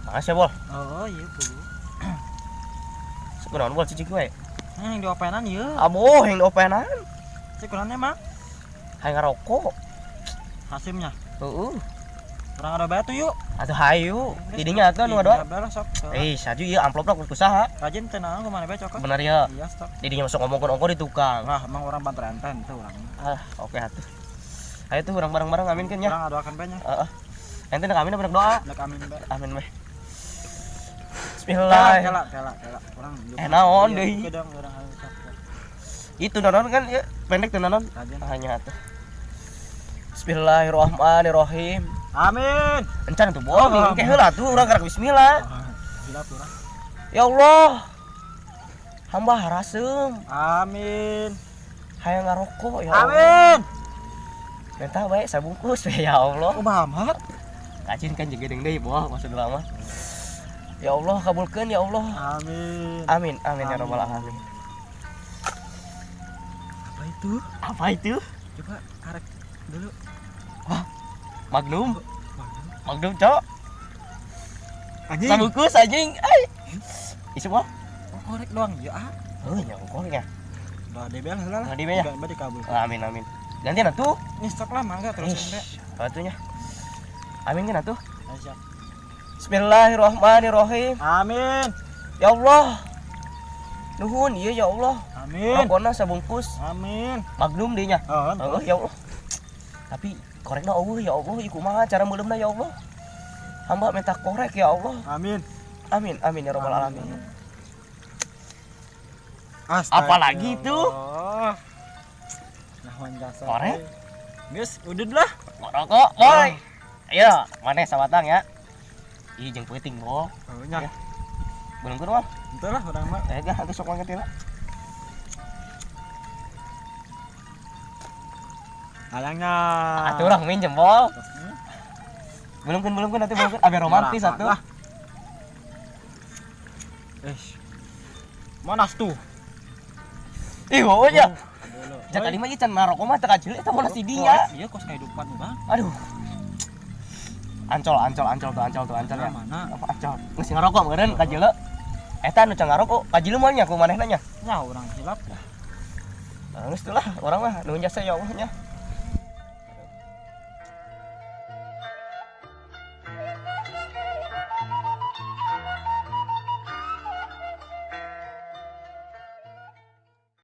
Makasih ya, Bol. Oh, iya kudu. Sok naon, Bol, cicing we. Yang diopenan ieu. Aboh, yang diopenan. Cik kunaon emang? Hayang ngarokok. Hasimnya. Heeh. Urang ada bae tuh yuk. Atuh hayu. Didinya atuh nu ngadoa. Iya, sok. Eh, saju ieu amplopna ku saha? Rajin teh naon kumaha bae cokot. Bener ya. Iya, stop. Didinya masuk ngomongkeun ongko di tukang. Lah, emang urang banter-enten tuh urang. Ah, oke atuh. Ayo tuh urang bareng-bareng aminkeun nya. Urang ngadoakeun bae nya. Heeh. Ente nek amin apa nek doa? Nek amin bae. Amin weh. Bismillah. Kela, kela, kela. Urang. Eh, naon deui? Kedang urang ayo sok. Itu naon kan ya, pendek tuh naon. Rajin. Hanya atuh. Bismillahirrahmanirrahim. Amin. Encan tuh bol, Oh, ke heula tuh urang gerak bismillah. Gila tuh urang. Ya Allah. Hamba haraseum, Amin. Hayang ngarokok ya Allah. Amin. Minta bae sabungkus we ya Allah. Oh, amat. Kacin kan jeung geudeung deui bol maksud mah. Ya Allah, kabulkeun ya Allah. Amin. Amin amin ya Amin. Rabbal alamin. Apa itu? Apa itu? Coba karek dulu. Magnum. Magnum, Cok. Anjing. Sabungkus anjing. Ai. Isu mah. Oh, korek doang ya ah. Heuh nya koreknya. Udah DBL lah. Udah DBL ya? Udah dikabul. Oh, amin amin. Gantian atuh. Ini stok lah mangga terus Ih, atunya. Amin kan atuh. Ayo siap. Bismillahirrahmanirrahim. Amin. Ya Allah. Nuhun ieu ya Allah. Amin. Rokona sabungkus Amin. Magnum deui nya. Oh, Oh, ya Allah. Tapi korekna euweuh ya Allah, ieu kumaha cara meuleumna ya Allah. Hamba minta korek ya Allah. Amin. Amin amin ya rabbal alamin. Astagfirullah. Apalagi itu? Nah, jasa. Korek? Geus, udud lah. Rokok, boy. Ayo, maneh sabatang ya. Ih, jeung peuting, Bo. Oh, nya. Ya. Belum mah. Itu lah urang mah. Eh, gah atuh sok mangke lah. Hayangnya. Atuh urang minjem, Bol. Belum kan nanti belum kan abe romantis atuh. Lah. Eh. Monas tuh. Ih, pokoknya. Dulu. Jaka lima ieu can maroko mah teu kajil eta monas di dinya. Iya, kos kehidupan urang. Aduh. Ancol, ancol, ancol tuh, ancol tuh, ancol ya. Mana? Apa ancol? Geus ngarokok meureun kajeuleu. Eta nu can ngarokok, kajeuleu moal nya ku manehna nya. Nya urang hilap. Nah, geus tuh lah, urang mah nuhun jasa ya Allah nya.